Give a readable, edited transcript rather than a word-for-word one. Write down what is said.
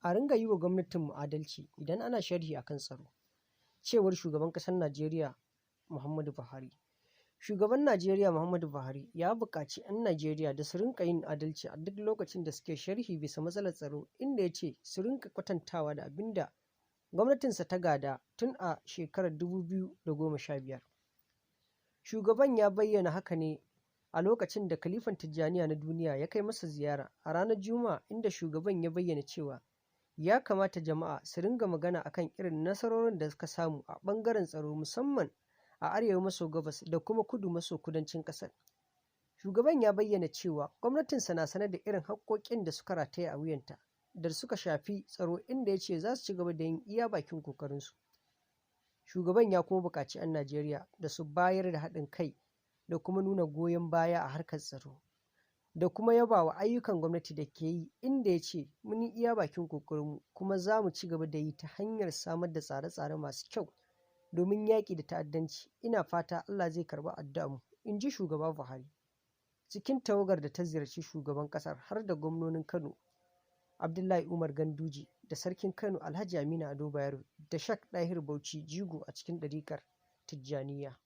A ringa yi wa gwamnatinmu adalci idan ana sharhi a kan tsaro, cewar shugaban ƙasar Najeriya Muhammadu Buhari. Shugaban Najeriya Muhammadu Buhari ya buƙaci 'yan Najeriya da su rinƙa yin adalci a duk lokacin da suke sharhi bisa matsalar tsaro, inda ya ce su rinƙa kwatantawa da abin da gwamnatinsa ta gada tun a shekarar 2015. Shugaban ya bayyana haka ne a lokacin da Khalifan Tijjaniya na duniya ya kai masa ziyara a ranar Juma'a, inda shugaban ya bayyana cewa ya kamata jama'a su ringa magana akan irin nasarorin da suka samu a ɓangaren tsaro, musamman a arewa maso gabas da kuma kudu maso kudancin ƙasar. Shugaban ya bayyana cewa gwamnatinsa na sane da irin haƙƙoƙin da suka rataya a wuyanta da suka shafi tsaro, inda ya ce za su ci gaba da yin iya bakin ƙoƙarinsu. Shugaban ya kuma buƙaci 'yan Najeriya da su bayar da haɗin kai da kuma nuna goyon baya a harkar tsaro, da kuma yaba wa ayyukan gwamnati da ke yi, inda ya ce mun yi iya bakin ƙoƙarinmu kuma za mu ci gaba da yi ta hanyar samar da tsare-tsare masu kyau domin yaƙi da ta'addanci. Ina fata Allah zai karɓi addu'armu, in ji Shugaba Buhari. Cikin tawagar da ta ziyarci shugaban ƙasar har da gwamnonin Kano Abdullahi Umar Ganduje da Sarkin Kano Alhaji Aminu Ado Bayero da Shak Ɗahiru Bauchi, jigo a cikin ɗariƙar Tijjaniyya.